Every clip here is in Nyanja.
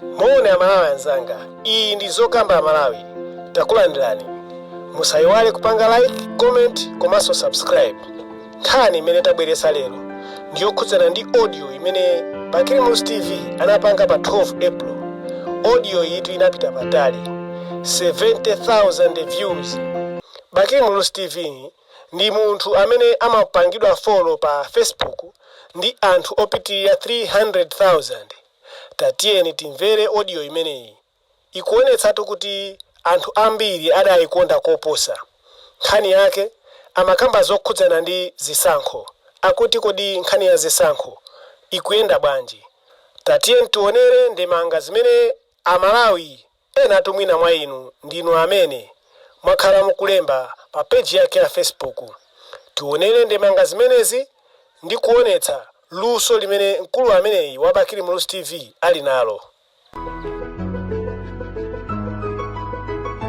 Moni Amalawi anzanga, iyi ndi Zokamba Amalawi. Takulandirani. Musayiwale kupanga like, comment komanso subscribe. Nkhani imene tabweretsa lero ndi yokhudzana ndi audio imene Bakili Muluzi TV anapanga pa 12 April. Audio iyitu inapita patali, 70,000 views. Bakili Muluzi TV ndi munthu amene amapangidwa follow pa Facebook ndi anthu opitirira 300,000. Tatiyeni timvere audio imeneyi. Ikuonetsatu kuti anthu ambiri adayikonda koposa. Nkhani yake amakamba zokhudzana ndi zisankho. Akuti kodi nkhani ya zisankho ikuyenda bwanji? Tatiyeni tionere ndemanga zimene Amalawi enatu, mwina mwa inu ndinu amene mwakhala mukulemba pa peji yake ya Facebook. Tionere ndemanga zimenezi ndi kuonetsa luso limene mkulu ameneyi wa Bakili Muluzi TV ali nalo.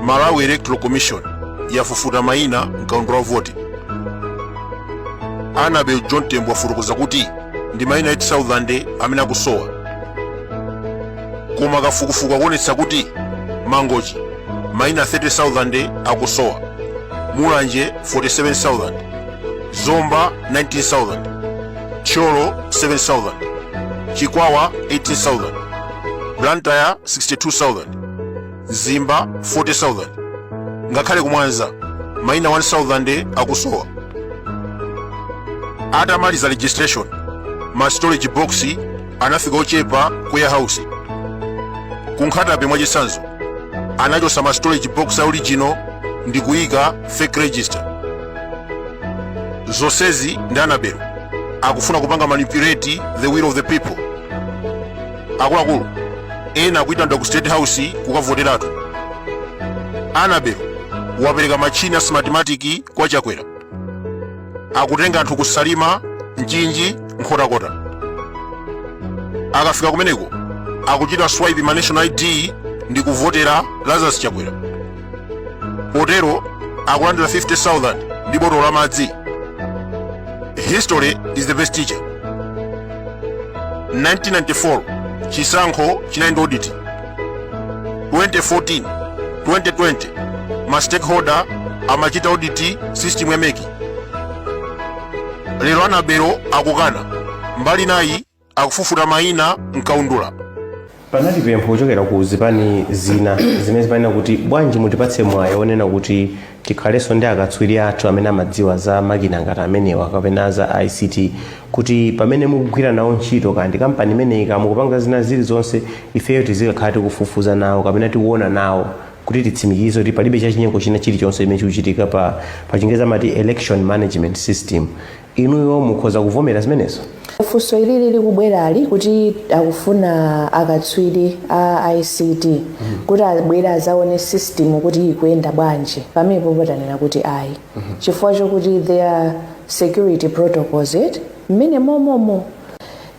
Malawi Electoral Commission yafufuta mayina mkaundula wa voti. Annabel John Tembo afotokoza kuti ndi mayina 8000 amene akusowa, koma kafukufuku akuonetsa kuti Mangochi mayina 30,000 akusowa, Mulanje 47,000, Zomba 19,000, Thyolo 7,000, Chikwawa 18,000, Blantyre 62,000, Mzimba 40,000. Ngakhale kumwanza mayina 1,000 akusowa. Atamaliza registration, ma storage box anafika ochepa ku warehouse. Ku Nkhata Bay mwachitsanzo, anachosa ma storage box a original ndi kuyika fake register. Zonsezi ndi Annabel akufuna kupanga manipulate the will of the people. Akuluakulu ena akuitanidwa ku State House kukavoteratu. Annabel wapereka machini a Smartmatic kwa Chakwera. Akutenga anthu ku Salima, Mchinji, Nkhotakota. Akafika kumeneko akuchita swipe ma national ID ndi kuvotera Lazarus Chakwera. Potero akulandira 50,000 ndi botolo la madzi. History is the best teacher. 1994 chisankho chinali ndi audit. 2014, 2020 ma stakeholder amachita audit system ya MEC. Lero Annabel akukana, mbali nayi akufufuta mayina mkaundula. Panali pempho kuchokera ku zipani zina zimene zimanena kuti bwanji mutipatse mwayi onena kuti tikhalenso ndi akatswiri athu amene amadziwa za makina ngati amenewa kapena za ICT, kuti pamene mukugwira nawo ntchito kandi kampani imeneyi kamukupanga zina zilizonse, ifeyo tizikakhala tikufufuza nawo kapena tikuona nawo kuti titsimikize kuti palibe chachinyengo china chilichonse chimene chikuchitika pa Chingerezi amati election management system. Inuyo mukhoza kuvomera zimenezo? Funso ilili likubwerali kuti akufuna akatswiri a ICT kuti abwere azaone system kuti ikuyenda bwanji, pamenepo potanena kuti ayi, chifukwa chokuti there are security protocols it mmene momomo.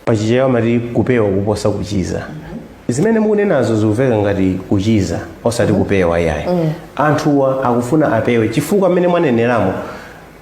Pachichewa amati kupewa kuposa kuchiza. Zimene mukunenazo zikuveka ngati kuchiza osati kupewa iyayi. Anthuwa akufuna apewe, chifukwa mmene mwaneneramo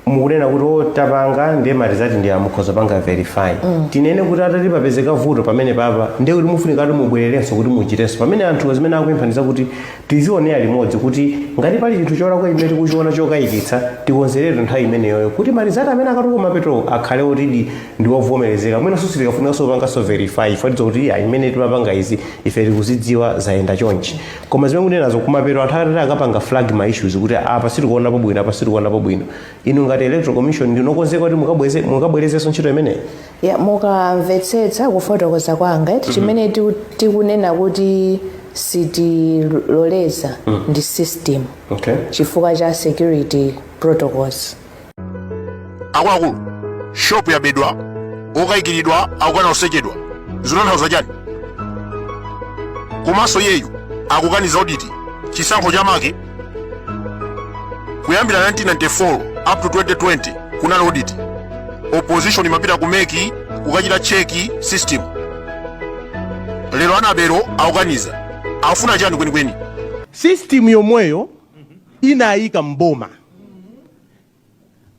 mukunena kuti o tapanga ndiye matizati ndi amukhoza panga verify. Tinene kuti atati papezeka vuto pamene papa, ndiye kuti mufunika kuti mubwererenso kuti muchitenso, pamene anthuwa zimene akupempha ndi zakuti tizionera limodzi, kuti ngati pali chinthu cholakwa chimene tikuchiona chokayikitsa, tikonzeretu nthawi imeneyoyo kuti ma result amene akatuluka mapeto akhale otidi ndi ovomerezeka. Mwinanso sitikafunikanso kupanganso verify, fatizo kuti iya, imene timapanga izi ife tikuzidziwa, zayenda chonchi. Koma zimene mukunenazo, kumapeto anthu atati akapanga flag ma issues kuti apa sitikuonapo bwino, apa sitikuonapo bwino, inu ngati Electoral Commission ndinokonzeka kuti mukabwerezenso ntchito imeneyi? Ya, mukamvetsetsa kufotokoza kwanga, chimene tikunena kuti sitiloleza ndi system chifukwa cha security protocols. Akuluakulu, shopu yabedwa, okayikiridwa akukana kusechedwa, zikutanthauza chani? Komanso iyeyu akukaniza audit chisankho cha make. Kuyambira 1994 up to 2020 kunali audit. Opposition imapita ku MEC kukachita check system. Lero Annabel akukaniza, akufuna chani kwenikweni? System yomweyo inayika mboma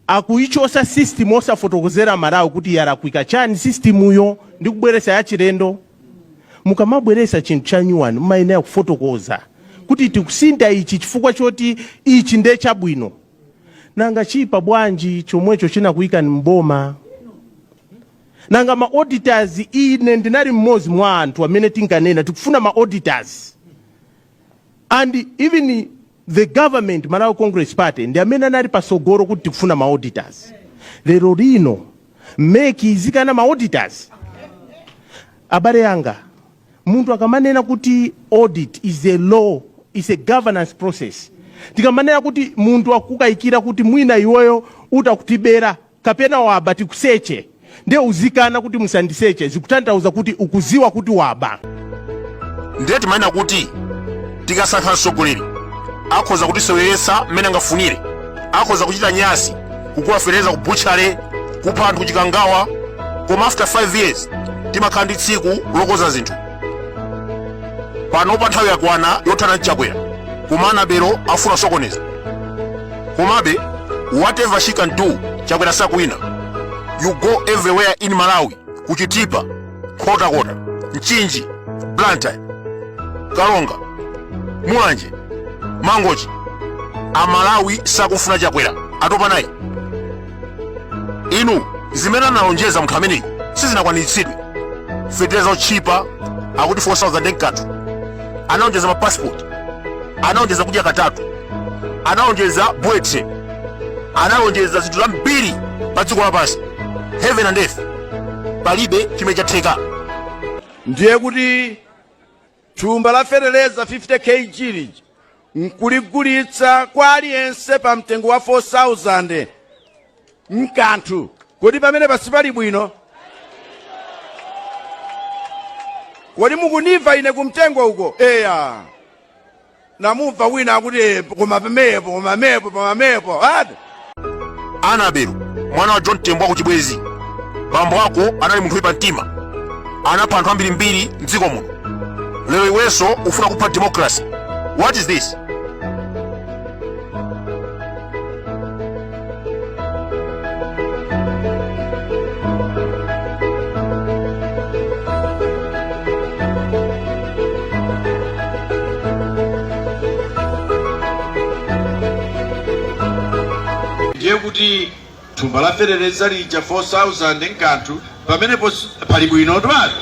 akuichosa system osafotokozera Malawi kuti yalakwika chani system yo ndi kubweresa yachilendo. Mukamabweresa chinthu cha nyuwani, mumayenera kufotokoza kuti tikusintha ichi chifukwa choti ichi ndiye chabwino. Nanga chipa bwanji chomwecho chinakuyikani mboma? Nanga ma auditors? Ine ndinali mmodzi mwa anthu amene tinkanena tikufuna ma auditors, and even the government, Malawi Congress Party, ndi amene anali pasogolo kuti tikufuna ma auditors. Lero lino MEC izikana ma auditors? Abale anga, munthu akamanena kuti audit is a law, is a governance process, tikamanena kuti munthu akukayikira kuti mwina iweyo utakutibera kapena waba, tikuseche, ndiye uzikana kuti musandiseche, zikutanthauza kuti ukuziwa kuti waba. Ndiye timanena kuti tikasankha mtsogoleri akhoza kutiseweretsa mmene angafunire, akhoza kuchita nyasi, kugula fetereza ku butchery, kupha anthu kuchikangawa, koma after 5 years timakhala ndi tsiku lokonza zinthu. Panopa nthawi yakwana yothana ndi Chakwera, koma Anabelo afuna sokoneza. Komabe whatever she can do, Chakwera sakuwina. You go everywhere in Malawi, kuchitipa, Nkhotakota, Mchinji, Blantyre, Karonga, Mulanje, Mangochi, Amalawi sakufuna Chakwera, atopa naye. Inu, zimene analonjeza munthu ameneyi sizinakwaniritsidwe. Fetereza otchipa akuti 4000 nkanthu, analonjeza mapasipoti, analonjeza kudya katatu, analonjeza bullet, analonjeza zinthu zambiri pa dziko lapansi, heaven and earth, palibe chimene chatheka. Ndiye kuti thumba la feteleza 50 kg lija nkuligulitsa kwa aliyense pa mtengo wa 4000 nkanthu, kodi pamene pasipali bwino? Kodi mukunimva ine kumtengo uko? Eya, namumva wina akuti, "Eh, koma pamepo, koma mepo, pamamepo ati." Anabelo, mwana wa John Tembo wakuchibwezi, bambo ako anali munthu woipa mtima, anapha anthu ambirimbiri mdziko muno. Lero iwenso ufuna kupha democracy. What is this? Ndiye kuti thumba la feteleza lija 4000 nkanthu, pamenepo pali bwino twati?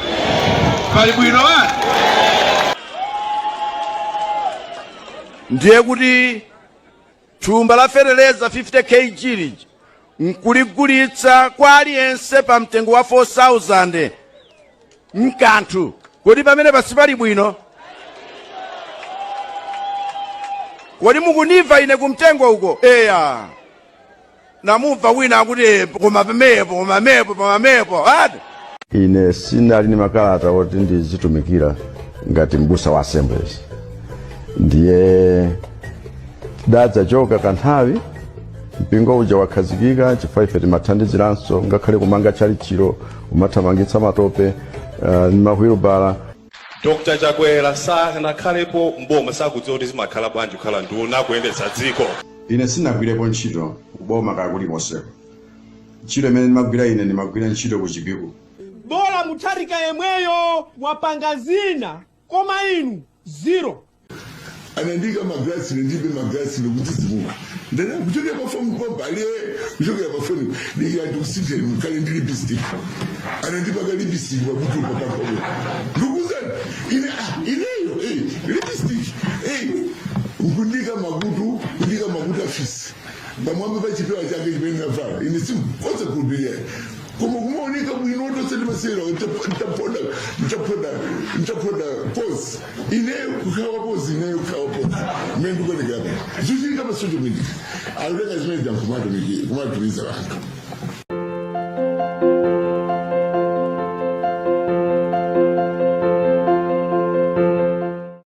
Pali bwino wati? Ndiye kuti thumba la feteleza 50 kg lija nkuligulitsa kwa aliyense pa mtengo wa 4000 nkanthu, kodi pamene pasipali bwino? Kodi mukunimva ine kumtengo uko? Eya, namumva wina akuti, "Eh, koma pamepo, koma mepo, pamamepo ati." Ine sinali ndi makalata oti ndizitumikira ngati mbusa wa Assemblies, ndiye tidadzachoka kanthawi mpingo uja wakhazikika, chifukwa ife timathandiziranso ngakhale kumanga tchalitchilo, kumathamangitsa matope ndi mahwilubala. Dr Chakwera sanakhalepo mboma, sakudziwa kuti zimakhala bwanji kukhala nduna, kuyendetsa dziko. Ine sinagwirepo ntchito kuboma kaya kulikonseko. Ntchito imene ndimagwira ine, ndimagwira ntchito ku Chipiku. Bola Mutharika yemweyo wapanga zina, koma inu zero. Anandika magrasi, ndibe magrasi nekudzidzimuka. Ndana kuchokera pafoni pabale, kuchokera pafoni ndikira ndikusinthe mkale ndi lipstick, anandipaka lipstick pamutu papapapo. Ndikuzani ine, ah, ineyo lipstick nkundika makutu, kundika makutu afisi pamwamba pa chipewa chake chimene navala. Ine simkhoza kukhulupirira, koma kumaoneka bwino tonse timasewera ntaponda ntaponda ntaponda pozi, ineyo kukhala pozi, ineyo kukhala pozi mmene ndikuonekera pano. Zikuchitika pa social media, akutenga zimene jankumatumiza anthu.